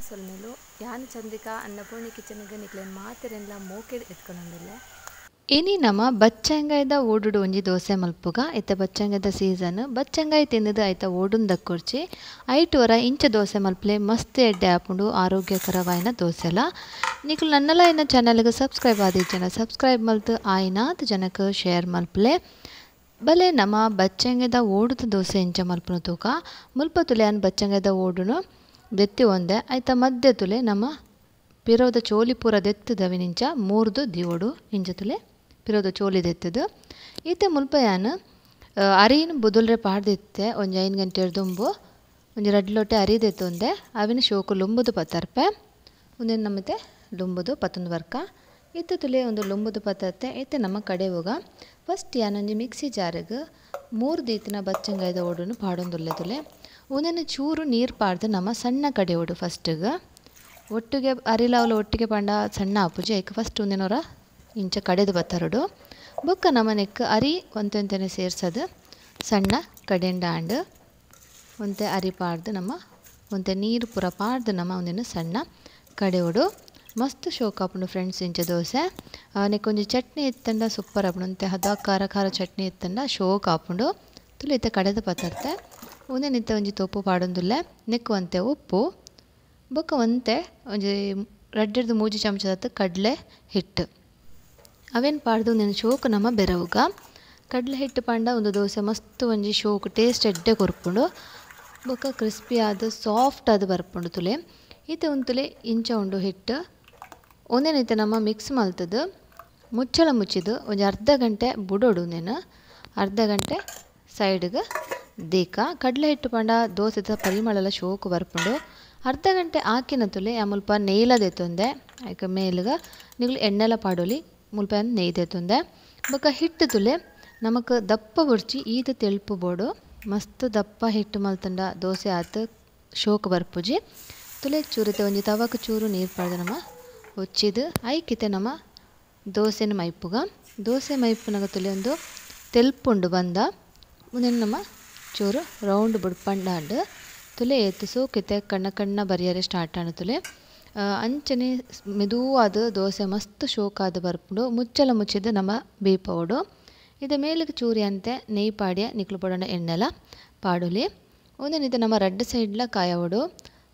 ಸೊಲ್ಮೆಲು ಯಾನ್ ಚಂದ್ರಿಕಾ ಅನ್ನಪೂರ್ಣಿ ಕಿಚನ್ಗೆ ನಿಕ್ಲೆನ್ ಮಾತೆರೆನ್ಲ ಮೋಕೆಡ್ ಎತ್ಕೊಂಡೊಂದುಲ್ಲೆ. ಇನಿ ನಮ ಬಚ್ಚಂಗಾಯ್ದ ಓಡುಡು ಒಂಜಿ ದೋಸೆ ಮಲ್ಪುಗ. ಇತ್ತೆ ಬಚ್ಚಂಗಾಯ್ದ ಸೀಸನ್, ಬಚ್ಚಂಗಾಯಿ ತಿಂದದು ಐತ ಓಡುನ್ ದಕ್ಕೊರ್ಚಿ. ಐಟ್ ವರ ಇಂಚ ದೋಸೆ ಮಲ್ಪಲೆ ಮಸ್ತ್ ಎಡ್ಡೆ ಆಪುಂಡು, ಆರೋಗ್ಯಕರವಾಯಿನ ದೋಸೆಲ. ನಿಕ್ಲು ನನ್ನಲ ಇನ್ನ ಚಾನಲ್ಗೆ ಸಬ್ಸ್ಕ್ರೈಬ್ ಆದಿಜ್ಜನ ಸಬ್ಸ್ಕ್ರೈಬ್ ಮಲ್ತು ಆಯಿನಾತ್ ಜನಕ್ ಶೇರ್ ಮಲ್ಪಲೆ. ಬಲೆ ನಮ ಬಚ್ಚಂಗಾಯ್ದ ಓಡುದ ದೋಸೆ ಇಂಚ ಮಲ್ಪುನ ತೂಕ. ಮುಲ್ಪ ತುಲೆ ಅನ್ ಬಚ್ಚಂಗಾಯ್ದ ಓಡುನು ದೆತ್ತಿ ಒಂದೆ ಐತ ಮಧ್ಯೆ ತುಲೆ ನಮ್ಮ ಪಿರೋದ ಚೋಲಿ ಪೂರ ದೆತ್ತದವಿನಿಂಚ ಮೂರ್ದು ದಿವೋಡು ಇಂಚ ತುಲೆ ಪಿರೋದ ಚೋಲಿ ದೆತ್ತದು. ಈತೆ ಮುಲ್ಪ ಯಾನ್ ಅರಿನ ಬುದುಲ್ರೆ ಪಾಡ್ದಿತ್ತೆ ಒಂಜಿ 5 ಗಂಟೆ ದುಂಬು ಒಂಜಿ ರಡ್ಡ್ ಲೋಟೆ ಅರಿ ದೆತ್ತೊಂದೆ ಅವಿನ ಶೋಕು ಲುಂಬುದು ಪತ್ತರ್ಪೆ ಒಂದೇನು ನಮ್ಮತೆ ಲುಂಬುದು ಪತ್ತೊಂದು ವರ್ಕ ಇತ್ತೆ ತುಲೆ ಒಂದು ಲುಂಬುದು ಪತ್ತತ್ತೆ. ಇತ್ತೆ ನಮ್ಮ ಕಡೆ ಹೋಗ ಫಸ್ಟ್ ಯಾನೊಂಜಿ ಮಿಕ್ಸಿ ಜಾರಿಗೆ 3 ದೀತಿನ ಬಚ್ಚಂಗಾಯ್ದ ಓಡುನು ಪಾಡೊಂದುಲ್ಲೆ ತುಲೆ. ಒಂದೇನು ಚೂರು ನೀರು ಪಾಡ್ದು ನಮ್ಮ ಸಣ್ಣ ಕಡೆ ಓಡು ಫಸ್ಟಿಗೆ ಒಟ್ಟಿಗೆ ಅರಿಲಾವಲ ಒಟ್ಟಿಗೆ ಪಂಡ ಸಣ್ಣ ಆಪುಜಿ ಐಕ್ ಫಸ್ಟ್ ಒಂದೇನೋರ ಇಂಚ ಕಡೆದು ಬತ್ತರಡು ಬೊಕ್ಕ ನಮ್ಮ ನೆಕ್ ಅರಿ ಒಂತೆಂತೆನೆ ಸೇರ್ಸೋದು ಸಣ್ಣ ಕಡೆಂಡ ಆಂಡ್ ಒಂತೆ ಅರಿ ಪಾಡ್ದು ನಮ್ಮ ಒಂತೆ ನೀರು ಪೂರ ಪಾಡ್ದು ನಮ್ಮ ಒಂದೇನು ಸಣ್ಣ ಕಡೆ ಓಡು. ಮಸ್ತ್ ಶೋಕ್ ಆಪುಂಡು ಫ್ರೆಂಡ್ಸ್ ಇಂಚ ದೋಸೆ. ನೆಕ್ ಒಂಜಿ ಚಟ್ನಿ ಇತ್ತಂಡ ಸೂಪರ್ ಆಪುಂಡು, ಒಂತೆ ಹದ ಖಾರ ಖಾರ ಚಟ್ನಿ ಇತ್ತಂಡ ಶೋಕ್ ಆಪುಂಡು. ತುಲೆ ಇತ್ತೆ ಕಡೆದು ಪತ್ತರ್ತೆ ಒಂದೇನಿತ್ತೆ ಒಂಜಿ ತೊಪ್ಪು ಪಾಡೊಂದುಲ್ಲೆ. ನೆಕ್ ಒಂತೆ ಉಪ್ಪು ಬೊಕ್ಕ ಒಂತೆ ಒಂಜಿ ರಡ್ಡೆರ್ದು 3 ಚಮಚದತ್ತು ಕಡಲೆ ಹಿಟ್ಟು ಅವೇನು ಪಾಡ್ದು ಒಂದೇನು ಶೋಕು ನಮ್ಮ ಬೆರವುಗ. ಕಡಲೆ ಹಿಟ್ಟು ಪಾಂಡ ಒಂದು ದೋಸೆ ಮಸ್ತ್ ಒಂಜಿ ಶೋಕು ಟೇಸ್ಟ್ ಎಡ್ಡೆ ಕೊರ್ಪುಂಡು ಬೊಕ್ಕ ಕ್ರಿಸ್ಪಿ ಆದ ಸಾಫ್ಟ್ ಆದ ಬರ್ಪುಂಡು ತುಲೆ. ಇತ್ತೆ ಒಂದು ತುಲೆ ಇಂಚ ಉಂಡು ಹಿಟ್ಟು ಒಂದೇನೈತೆ ನಮ್ಮ ಮಿಕ್ಸ್ ಮಲ್ತದು ಮುಚ್ಚಳ ಮುಚ್ಚಿದು ಒಂಜಿ ಅರ್ಧ ಗಂಟೆ ಬುಡೋಡು. ಒಂದೇನು ಅರ್ಧ ಗಂಟೆ ಸೈಡ್ಗೆ ದೀಕ ಕಡಲೆ ಹಿಟ್ಟು ಪಂಡ ದೋಸೆದ ಪರಿಮಳಲ ಶೋಕು ಬರ್ಪುಂಡು. ಅರ್ಧ ಗಂಟೆ ಆಕಿನ ತುಲೆ ಆ ಮುಲ್ಪ ನೆಯ್ಲ ದೆತ್ತೊಂದೆ ಐಕ ಮೇಲ್ಗ ನಿಗ್ಲು ಎಣ್ಣೆಲ ಪಾಡೊಲಿ ಮುಲ್ಪ ನೆಯ್ ದೆತ್ತೊಂದೆ. ಬೊಕ್ಕ ಹಿಟ್ಟು ತುಲೆ ನಮಕ್ ದಪ್ಪ ಬೊರ್ಚಿ ಈತ ತೆಳ್ಪು ಬೋಡು, ಮಸ್ತ್ ದಪ್ಪ ಹಿಟ್ಟು ಮಲ್ತಂಡ ದೋಸೆ ಆತು ಶೋಕು ಬರ್ಪುಜಿ. ತುಲೆ ಚೂರಿತೆ ಒಂಜಿ ತವಕ ಚೂರು ನೀರು ಪಾಡ್ದು ನಮ್ಮ ಒಚ್ಚಿದು ಐಕಿತೆ ನಮ್ಮ ದೋಸೆನ ಮೈಪುಗ. ದೋಸೆ ಮೈಪುನಗ ತುಲೆ ಒಂದು ತೆಲ್ಪುಂಡು ಬಂದ ಮುಂದೆ ನಮ್ಮ ಚೂರು ರೌಂಡ್ ಬುಡ್ಪಂಡಾಂಡ್ ತುಲೆ ಏತು ಸೋಕಿತೆ ಕಣ್ಣ ಕಣ್ಣ ಬರಿಯರೆ ಸ್ಟಾರ್ಟ್ ಆಂಡ್ ತುಲೆ. ಅಂಚನೆ ಮೆದುವಾದ ದೋಸೆ ಮಸ್ತ್ ಶೋಕಾದ ಬರ್ಪುಂಡು. ಮುಚ್ಚಲ ಮುಚ್ಚಿದ್ದು ನಮ್ಮ ಬೇಪೋಡು. ಇದು ಮೇಲಕ್ಕೆ ಚೂರಿ ಅಂತೆ ನೆಯ್ ಪಾಡ್ಯ ನಿಕ್ಲು ಪಡೋಣ ಎಣ್ಣೆಲ ಪಾಡೊಲಿ. ಒಂದೇನಿತೆ ನಮ್ಮ ರಡ್ಡ್ ಸೈಡ್ಲ ಕಾಯವಡು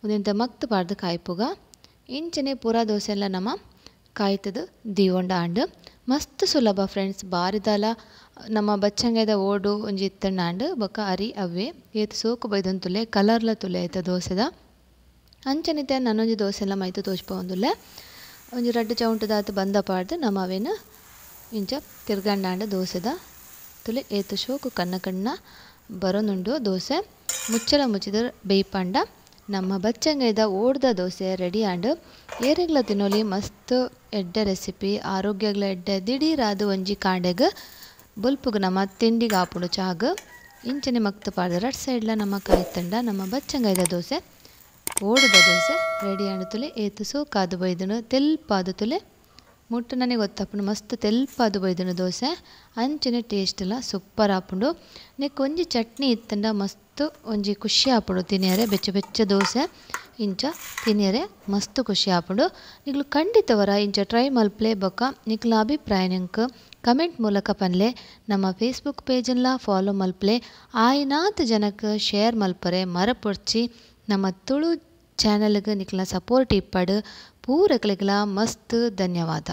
ಒಂದೆಂತ ಮಕ್ತು ಪಾಡ್ದು ಕಾಯ್ಪುಗ. ಇಂಚನೆ ಪೂರಾ ದೋಸೆ ಎಲ್ಲ ನಮ್ಮ ಕಾಯ್ತದು ದೀವೊಂಡ ಆಂಡ್. ಮಸ್ತ್ ಸುಲಭ ಫ್ರೆಂಡ್ಸ್, ಬಾರಿದಾಲ ನಮ್ಮ ಬಚ್ಚಂಗಾಯ್ದ ಓಡು ಒಂಜಿ ಇತ್ತಂಡ ಆಂಡ್ ಬೊಕ್ಕ ಅರಿ ಅವೇ ಏತ್ ಸೋಕು ಬೈದೊಂದು ತುಲೆ ಕಲರ್ಲ ತುಲೆ ಐತ ದೋಸೆದ. ಅಂಚನಿತೆ ನನ್ನೊಂಜಿ ದೋಸೆ ಎಲ್ಲ ಮೈತು ತೋಜ್ಪೊಂದುಲ್ಲೆ. ಒಂಜಿ ರಡ್ಡ್ ಚೌಂಟದಾತ್ ಬಂದ ಪಾಡ್ದು ನಮ್ಮ ಅವೇನು ಇಂಚ ತಿರ್ಗಂಡಾಂಡ ದೋಸೆದ ತುಲೆ ಏತ್ ಶೋಕು ಕಣ್ಣ ಕಣ್ಣ ಬರೋನುಂಡು ದೋಸೆ. ಮುಚ್ಚಳ ಮುಚ್ಚಿದ ಬೇಯ್ಪಂಡ ನಮ್ಮ ಬಚ್ಚಂಗಾಯ್ದ ಓಡ್ದ ದೋಸೆ ರೆಡಿ ಆಂಡ್. ಏರೆಗ್ಲ ತಿನ್ನೊಲಿ ಮಸ್ತ್ ಎಡ್ಡೆ ರೆಸಿಪಿ, ಆರೋಗ್ಯಗ್ಲ ಎಡ್ಡೆ. ದಿಢೀರಾದ ಒಂಜಿ ಕಾಂಡೆಗ್ ಬೊಲ್ಪುಗ್ ನಮ್ಮ ತಿಂಡಿಗೆ ಆಪುಂಡು ಚಾಗ್. ಇಂಚನೆ ಮಕ್ತು ಪಾಡ್ದು ರಡ್ಡ್ ಸೈಡ್ಲ ನಮ್ಮ ಕಾಯ್ತಂಡ ನಮ್ಮ ಬಚ್ಚಂಗಾಯ್ದ ದೋಸೆ ಓಡುದ ದೋಸೆ ರೆಡಿ ಆಂಡ್ ತುಲೆ. ಏತು ಸೋಕಾದು ಬೈದನು ತೆಲ್ಪಾದು ತುಲೆ ಮುಟ್ಟು ನನಗೆ ಗೊತ್ತಾಪುಂಡು ಮಸ್ತ್ ತೆಲ್ಪಾದು ಬೈದನು ದೋಸೆ. ಅಂಚನೆ ಟೇಸ್ಟ್ ಎಲ್ಲ ಸೂಪರ್ ಆಪುಂಡು. ನೆಕ್ ಒಂಜಿ ಚಟ್ನಿ ಇತ್ತಂಡ ಮಸ್ತ್ ಒಂಜಿ ಖುಷಿ ಆಪುಂಡು ತಿನಿಯರೆ. ಬೆಚ್ಚ ಬೆಚ್ಚ ದೋಸೆ ಇಂಚ ತಿನಿಯರೆ ಮಸ್ತ್ ಖುಷಿ ಆಪುಂಡು. ನಿಕ್ಲು ಖಂಡಿತವರ ಇಂಚ ಟ್ರೈ ಮಲ್ಪ್ಲೆ ಬೊಕ್ಕ ನಿಕ್ಲ ಅಭಿಪ್ರಾಯ ನಿಂಕ್ ಕಮೆಂಟ್ ಮೂಲಕ ಪನ್ಲೆ. ನಮ್ಮ ಫೇಸ್ಬುಕ್ ಪೇಜನ್ಲ ಫಾಲೋ ಮಲ್ಪ್ಲೆ, ಆಯಿನಾತ್ ಜನಕ್ ಶೇರ್ ಮಲ್ಪರೆ ಮರಪೊಡ್ಚಿ. ನಮ್ಮ ತುಳು ಚಾನಲ್ಗೆ ನಿಕ್ಲ ಸಪೋರ್ಟ್ ಇಪ್ಪಡು. ಪೂರಕ್ಲೆಗ್ಲ ಮಸ್ತ್ ಧನ್ಯವಾದ.